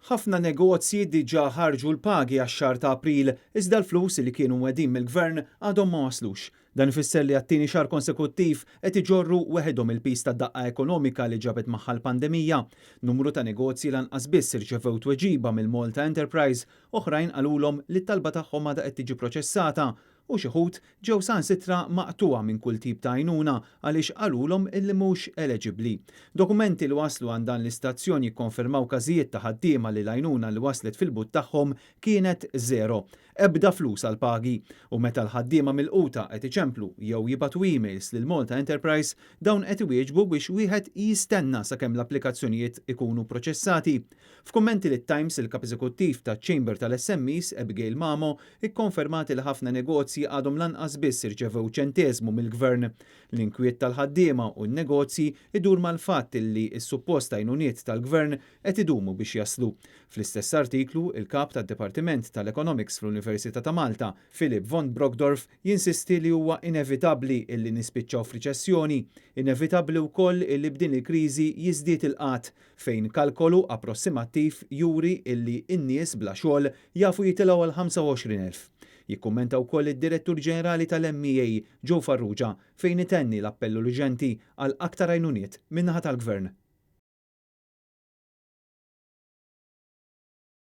Ħafna negozji diġà ħarġu l-pagi għax-xahar ta' April, iżda l-flus li kienu mwegħdin mill-Gvern għadhom ma waslux. Dan ifisser li għat-tieni xahar konsekuttiv qed iġorru weħidhom il-piż tad-daqqa ekonomika li ġabet magħha l-pandemija. Numru ta' negozji lanqas biss irċevew tweġiba mill-Malta Enterprise, oħrajn qalulhom li t-talba tagħhom għadha qed tiġi proċessata u xi wħud ġew saħansitra maqtugħa minn kull tip ta' għajnuna għaliex qalulhom illi mhux eleġibbli. Dokumenti li waslu għand dan l-istazzjon jikkonfermaw każijiet ta' ħaddiema li l-għajnuna li waslet fil-but tagħhom kienet żero. Ebda flus għall-pagi. U meta l-ħaddiema milquta qed iċemplu jew jibagħtu emails lil Malta Enterprise, dawn qed iwieġbu biex wieħed jistenna sakemm l-applikazzjonijiet ikunu proċessati. F'kummenti lit-Times, il-Kap Eżekuttiv taċ-Chamber tal-SMEs, Abigail Mamo, ikkonfermat li ħafna negozji għadhom lanqas biss irċevew ċenteżmu mill-Gvern. L-inkwiet tal-ħaddiema u n-negozji idur mal-fatt li s-suppost għajnuniet tal-Gvern qed idumu biex jaslu. Fl-istess artiklu, il-Kap tad-Dipartiment tal-Economics fl-Università ta' Malta, Philip von Brockdorff, jinsisti li huwa inevitabbli illi nispiċċaw f'riċessjoni, inevitabbli wkoll illi b'din il-kriżi jiżdied il-qgħad, fejn kalkolu approssimattiv juri illi n-nies bla xogħol jafu jitilgħu għal 25,000. Jikkummenta wkoll id-Direttur Ġenerali tal-MEA, Joe Farrugia, fejn itenni l-appell urġenti għal aktar għajnuniet min-naħa tal-Gvern.